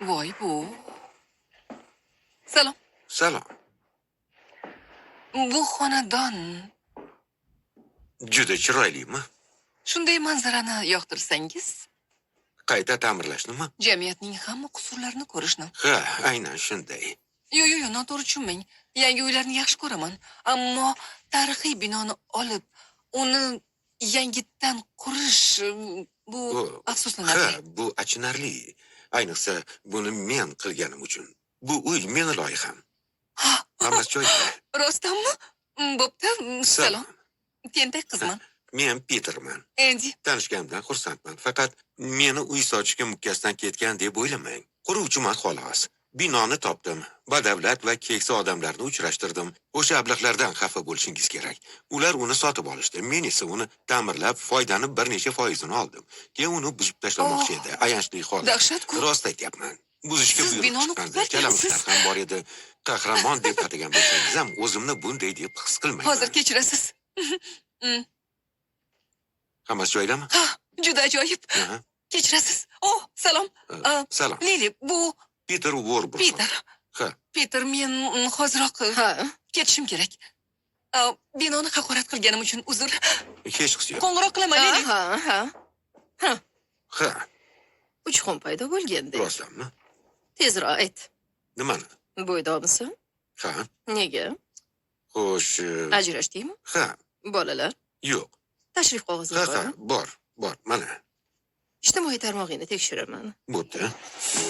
Voy bu. Salom. Salom. Bu xonadon Juda chiroylimi? Shunday manzarani yoqtirsangiz, Qayta ta'mirlashnimi? Jamiyatning hamma qusurlarini ko'rishni. Ha, aynan shunday. Yo'q, yo'q, yo'q, noto'g'ri tushunmang. Yangi uylarni yaxshi ko'raman, ammo tarixiy binoni olib, uni yangitdan qurish, bu afsuslanarli. Ha, bu achinarli. Ayniqsa buni men qilganim uchun. Bu uy meni loyiham. Ha, Hammasi joyida. Rostdanmi? Bo'pti, salom. Tentak qizman. Men Peterman. Endi. Tanishganimdan xursandman. Faqat meni uy sotishga mukkasidan ketgan deb o'ylamang. Quruvchiman, xolos. Binoni topdim. Badavlat va keksa odamlarni uchrashtirdim. O'sha ablahlardan xafa bo'lishingiz kerak. Ular uni sotib olishdi. Men esa uni ta'mirlab, foydani bir necha foizini oldim. Keyin uni buzib tashlamoqchi Oh. edi. Ayanchli holat. Dahshat-ku. Rost aytyapman. Buzishga Siz buyruq binoni chiqqandi. qutlarkansiz. Kalamushlar ham bor edi. Qahramon deb atagan bo'lsangiz ham, o'zimni bunday deb his qilmayman. Hozir, kechirasiz. Hammasi joyidami? Ha, juda ajoyib. Aha. Kechirasiz. Oh, salom. Salom. Lili, bu Peter Warburton. Peter. Ha. Peter, men hoziroq ketishim kerak. Binoni haqorat qilganim uchun uzr. Hech yo'q. Qo'ng'iroq qilaman, Lili. Ha. Ha, Uchqun paydo bo'lganda. Rostdanmi? Tezroq ayt. Nimani? Bo'ydoqmisan? Ha. Nega? Xo'sh, Ajrashdingmi? Ha, Bolalar? Yo'q. Tashrif qog'ozing Ha, bormi? bor, bor. Mana. Ijtimoiy tarmog'ingni tekshiraman. Bo'pti.